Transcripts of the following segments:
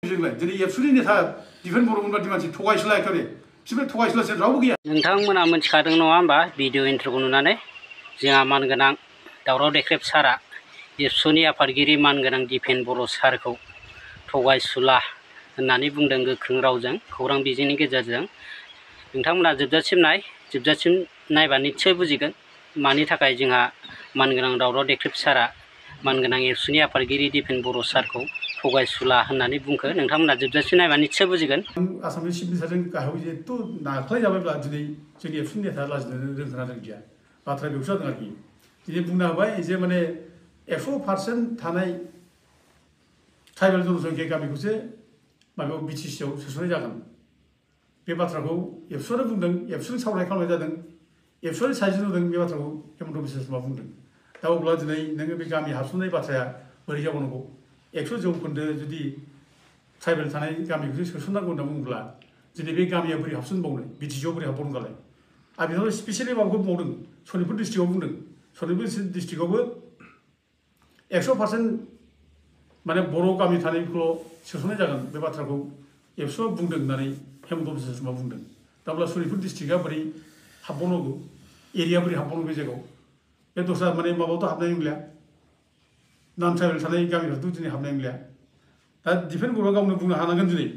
दिनै एबसुनि नेता दिफेन बर'मोन बादि मानसि थगायसुला एखेबारे बिसोर थगायसुलासो रावबो गैया। नोंथांमोना मिथिखादों नङा होमबा भिडिअ इन्ट्र'खौ नुनानै जोंहा मानगोनां दावराव देख्रेब सारा एबसुनि आफादगिरि मानगोनां दिफेन बर' सारखौ थगायसुला होननानै बुंदों गोख्रों रावजों खौरां बिजोंनि गेजेरजों। नोंथांमोना जोबजासिम नायबा निस्सय बुजिगोन मानि थाखाय जोंहा मानगोनां दावराव देख्रेब सारा मानगोनां एबसुनि आफादगिरि दिफेन बर' सारखौ थगायसुला होननानै बुंखो। नोंथांमोना जोबजासिम नायबा निस्सय बुजिगोन। आसामनि चिफ मिनिस्टारजों गाहायाव जेथु नाख्लाय जाबायब्ला दिनै जोंनि एबसुनि नेता लाजिनो रोंखोना रोंदिया बाथ्राया बेयावसो जादों आरोखि। दिनै बुंनो हाबाय जे माने 100% थानाय ट्राइबेल जनसंख्या गामिखौसो माबायाव बिटिसिआव सोसननाय जागोन बे बाथ्राखौ एबसुआनो बुंदों। एबसुनि सावराय खालामनाय जादों, एबसुआनो साजेसन होदों बे बाथ्राखौ हेमन्त बिश्व शर्मा बुंदों। दा अब्ला दिनै नोङो बे गामि हाबसननाय बाथ्राया बोरै जाबावनांगौ? 100% जुदि ट्राइबेल थानाय गामिखौसो सोसननांगौ होनना बुङोब्ला दिनै बे गामिया बोरै हाबसनबावनो, बिटिसिआव बोरै हाबबावनो दालाय? आरो बेनाव स्पेसियेलि माबाखौ बुंबावदों, सनितपुर डिस्ट्रिक्टआव बुंदों। सनितपुर डिस्ट्रिक्टआवबो 100% माने बर' गामि थानायखौल' सोसननाय जागोन बे बाथ्राखौ एबसुआ बुंदों होननानै हेमन्त बिश्व शर्मा बुंदों। दा अब्ला सनितपुर डिस्ट्रिक्टआ बोरै हाबबावनांगौ, एरिया बोरै हाबबावनांगौ बे जायगायाव? बे दस्रा माने माबायावथ' हाबनाय नंलिया, नन ट्राइबेल थानाय गामिफ्राथ' दिनै हाबनाय नंलिया। दा दिफेन बर'आ गावनो बुंनो हानांगोन दिनै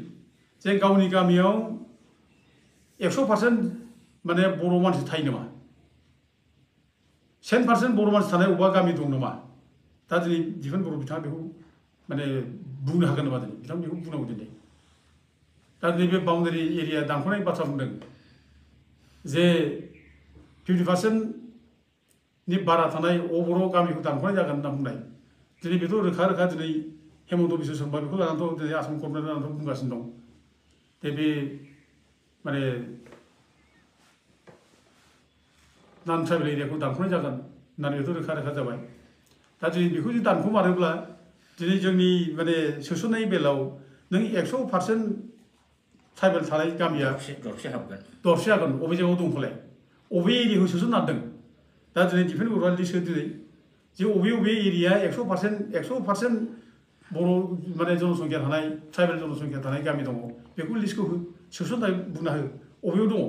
जे गावनि गामियाव 100% माने बर' मानसि थायो नामा, 10% बर' मानसि थानाय अबेबा गामि दं नामा? दा दिनै दिफेन बर' बिथाङा बेखौ माने बुंनो हागोन नामा? दिनै बिथाङा बेखौ बुंनांगौ दिनै। दा दिनै बे बाउन्डारि एरिया दानख'नाय बाथ्रा बुंदों जे 50%नि बारा थानाय बर' गामिखौ दानख'नाय जागोन होनना बुंनाय। दिनै बेथ' रोखा रोखा दिनै हेमन्त बिश्व शर्मा बेखौ लानानैथ' दिनै आसाम गभर्नमेन्ट लानानैथ' बुंगासिनो दं जे बे माने नन ट्राइबेल एरियाखौ दानख'नाय जागोन होननानै बेथ' रोखा रोखा जाबाय। दा दिनै बेखौ जुदि दानख'मारोब्ला दिनै जोंनि माने सोसननाय बेलायाव नों 100% ट्राइबेल थानाय गामिया दरसे जागोन अबे जायगायाव दंफालाय, अबे एरियाखौ सोसननो नागिरदों? दा दिनै दिफेन बर'आ लिस्ट हो दिनै जे अबे एरिया 100% बर' माने जनसंख्या थानाय ट्राइबेल जनसंख्या थानाय गामि दङ बेखौ लिस्टखौ हो, सोसननाय बुंना हो अबेयाव दङ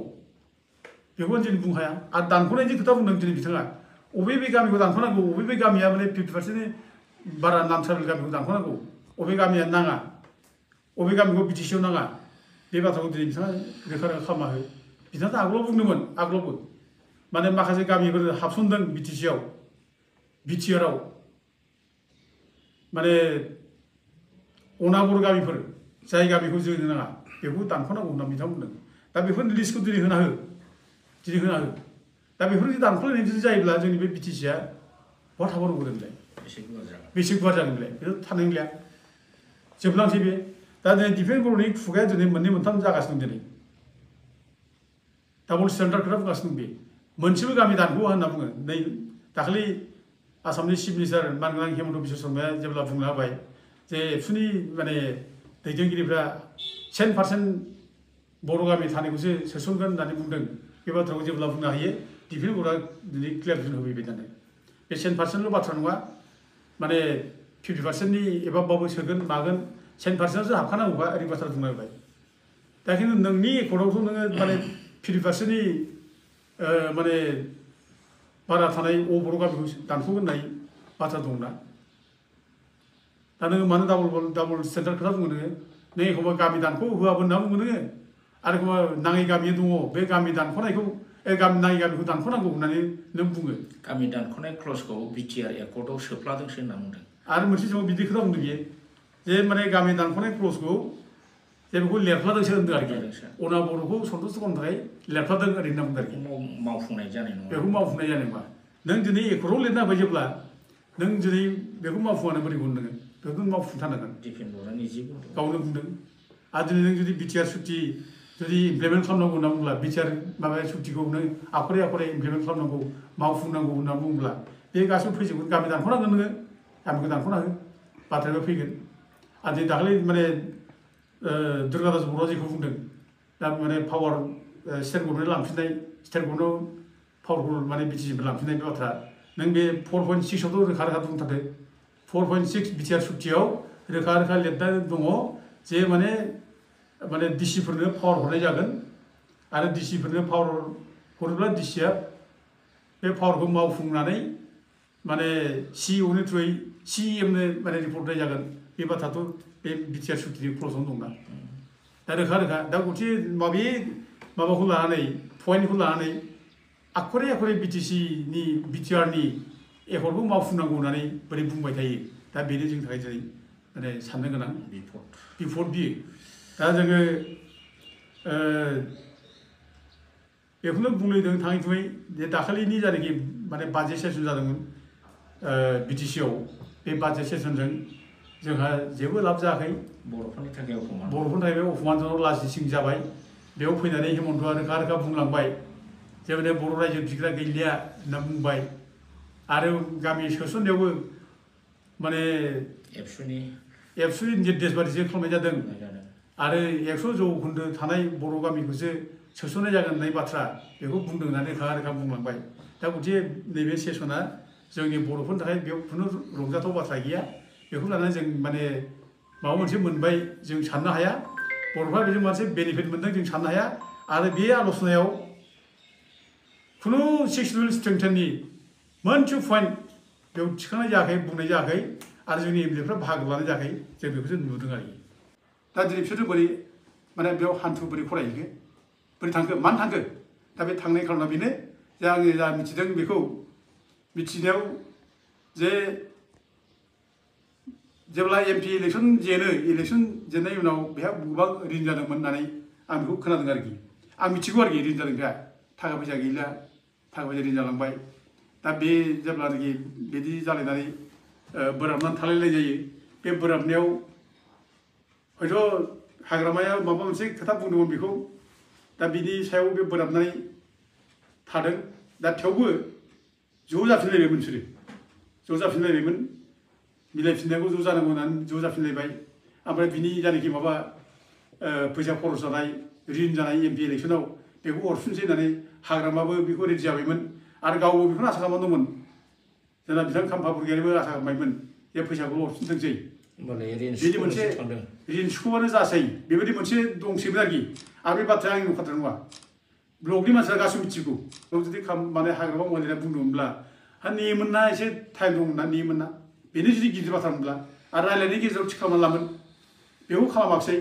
बेखौ जों बुंनो हाया। आरो दानख'नायनि खोथा बुंदों दिनै बिथाङा अबे बे गामिखौ दानख'नांगौ, अबे बे गामिया माने 50%नि बारा नन ट्राइबेल गामिखौ दानख'नांगौ, अबे गामिया नाङा, अबे गामिखौ बिटिसिआव नाङा बे बाथ्राखौ दिनै बिथाङा रोखा रोखा खालामना हो। बिथाङा आगोलाव बुंदोंमोन, आगोलावबो माने माखासे गामिफोर हाबसनदों बिटिसिआव, बिटिआरआव माने अनाबर गामिफोर जाय गामिखौ जोंनो नाङा बेखौ दानख'नांगौ होनना बिथाङा बुंदों। दा बेफोरनि लिस्टखौ दिनै होना हो, दिनै होना हो। दा बेफोर जुदि दानख'लायनाय जुदि जायोब्ला जोंनि बे बिटिसिआ बहा थाबावनांगौ बेलाय, बेसे गुवार जागोन बेलाय? बेथ' थानाय नंलिया, जोबलांसै बे। दा दिनै दिफेन बर'नि खुगाया दिनै मोननै मोनथाम जागासिनो दं। दिनै डाबल स्टेन्डार्ड खोथा बुंगासिनो दं। बे मोनसेबो गामि दानख'वा होनना बुङो। नै दाखालि आसामनि चिफ मिनिस्टार मानगोनां हेमन्त बिश्व शर्माया जेब्ला बुंना होबाय जे एबसुनि माने दैदेनगिरिफ्रा 10% बर' गामि थानायखौसो सोसनगोन होननानै बुंदों। बे बाथ्राखौ जेब्ला बुंनो हायो दिफेन बर'आ दिनै क्लियारसन होफैबाय दानो। बे 10%ल' बाथ्रा नङा, माने 50%नि एबाबबाबो सोगोन मागोन, 10%सो हाबखानांगौखा ओरै बाथ्रा बुंना होबाय। दा खिन्थु नोंनि एकर्डआवथ' नोङो माने 50%नि माने बारा थानाय बर' गामिखौ दानख'गोन होननाय बाथ्रा दंना। दा नोङो मानो डाबल स्टेन्डार्ड खोथा बुङो नोङो? नों एखमबा गामि दानख' होआबो होनना बुङो नोङो, आरो एखमबा नाङै गामि दङ बे गामि दानख'नायखौ नाङै गामिखौ दानख'नांगौ होननानै नों बुङो। गामि दानख'नाय क्लजखौ बिटिआर एकर्डआव सोफ्लादोंसो होनना बुंदों। आरो मोनसे समाव बिदि खोथा बुंदों बियो जे माने गामि दानख'नाय क्लजखौ जे बेखौ लेरफ्लादोंसो होनदों आरोखि। अनाबर'खौ सन्थुस्ट खालामनो थाखाय लेरफ्लादों ओरै होनना बुंदों आरोखि। मावफुंनाय जानाय नङा, बेखौ मावफुंनाय जानाय नङा। नों दिनै एकर्डआव लिरना होबाय जेब्ला नों दिनै बेखौ मावफुङानो बोरै बुंनो नोङो? बेखौ मावफुंथारनांगोन। दिफेन बर'आ निजे गावनो बुंदों। आरो दिनै नों जुदि बिटिआर सुक्ति जुदि इमप्लिमेन्ट खालामनांगौ होनना बुङोब्ला बिटिआर माबाया सुक्तिखौ नों आखरे आखरे इमप्लिमेन्ट खालामनांगौ मावफुंनांगौ होनना बुङोब्ला बे गासिबो फैजोबगोन। गामि दानख'नांगोन नोङो, गामिखौ दानख'ना हो, बाथ्राया फैगोन। आरो दिनै दाखालि माने दुर्गादास बर'आ जेखौ बुंदों दा माने पावार स्टेट गभर्नमेन्ट लांफिननाय, स्टेट गभर्नमेन्टआव पावारखौ माने बिटिसिनिफ्राय लांफिननाय बे बाथ्रा नों बे 4.6आवथ' रोखा रोखा बुंथारदो। 4.6 बिटिआर सुक्तियाव रोखा रोखा लिरनाय दङ जे माने डिसिफोरनो पावार हरनाय जागोन आरो डिसिफोरनो पावार हरोब्ला डिसिया बे पावारखौ मावफुंनानै माने सिइअनि थ्रुयै सिएमनो माने रिपर्ट होनाय जागोन बे बाथ्राथ' बे बिटिआर सुक्तिनि क्ल'जावनो दंना दा रोखा दा गथे माबाखौ लानानै पइन्टखौ लानानै आखरे बिटिआरनि एकर्डखौ मावफुंनांगौ होननानै बोरै बुंबाय थायो दा बेनो जोंनि थाखाय दिनै माने साननो गोनां बिफद बियो दा जोङो बेखौनो बुंलायदों थाङै थुङै जे दाखालिनि जायनाखि माने बाजेट सेसन जादोंमोन बिटिसिआव बे बाजेट सेसनजों जोंहा जेबो लाब जायाखै बर'फोरनि थाखाय अपमानजों लाजिसिं जाबाय बेयाव फैनानै हेमन्तआ रोखा बुंलांबाय जे माने बर' रायजो बिग्रा गैलिया होनना बुंबाय आरो गामि सोसननायावबो माने एबसुनि निर्देश बादिसो खालामनाय जादों आरो 100 जौखोन्दो थानाय बर' गामिखौसो सोसननाय जागोन होननाय बाथ्रा बेखौ बुंदों होननानै रोखा बुंलांबाय दा गथे नैबे सेसना जोंनि बर'फोरनि थाखाय बेयाव खुनु रंजाथाव बाथ्रा गैया बेखौ लानानै जों माने माबा मोनसे मोनबाय जों साननो हाया बर'फ्रा बेजों मोनसे बेनिफिट मोनदों जों साननो हाया आरो बे आल'सनायाव खुनु सेक्सुयेल स्ट्रेंथेननि मोनसे पइन्ट बेयाव थिखांनाय जायाखै बुंनाय जायाखै आरो जोंनि एमएलएफ्रा बाहागो लानाय जायाखै जों बेखौसो नुदों आरोखि दा दिनै बिसोरो बोरै माने बेयाव हान्थु बोरै फरायहैखो बोरै थांखो मानो थांखो दा बे थांनाय खारना बेनो जे आङो जा मिथिदों बेखौ मिथिनायाव जे जेब्ला एमपि इलेक्सन जेननायनि उनाव बेहा गोबां रिन जादोंमोन होननानै आं बेखौ खोनादों आरोखि आं मिथिगौ आरोखि रिन जादों बेहा थाखा फैसा गैला थाखा फैसा रिन जालांबाय दा बे जेब्लानाखि बिदि जालायनानै बोराबनानै थालायलाय जायो बे बोराबनायाव हयथ' हाग्रामाया माबा मोनसे खोथा बुंदोंमोन बेखौ दा बिनि सायाव बे बोराबनानै थादों दा थेवबो ज' जाफिनलायबायमोन बिसोरो ज' जाफिनलायबायमोन मिलायफिननांगौ ज' जानांगौ होननानै ज' जाफिनलायबाय ओमफ्राय बिनि जानाखि माबा फैसा खरस जानाय रिन जानाय एमपि इलेक्सनाव बेखौ हरफिनसै होननानै हाग्रामाबो बेखौ रेडि जाबायमोन आरो गावबो बेखौनो आसा खालामनानै दंमोन जोंना बिथां खाम्फा बुरगियारिबो आसा खालामबायमोन जे फैसाखौ हरफिनथोंसै बिदि मोनसे रिन सुख'बानो जासै बेबायदि मोनसे दंसैमोन आरोखि आरो बे बाथ्राया आंनि नंखाथार नङा ब्लकनि मानसिफ्रा गासैबो मिथिगौ जुदि माने हाग्रामा महिलाया बुंदोंमोनब्ला नेयोमोन ना एसे टाइम दंमोन ना नेयोमोन ना बेनो जुदि गिदिर बाथ्रा मोनब्ला आरो रायलायनायनि गेजेराव थि खालामना लामोन बेखौ खालामाखिसै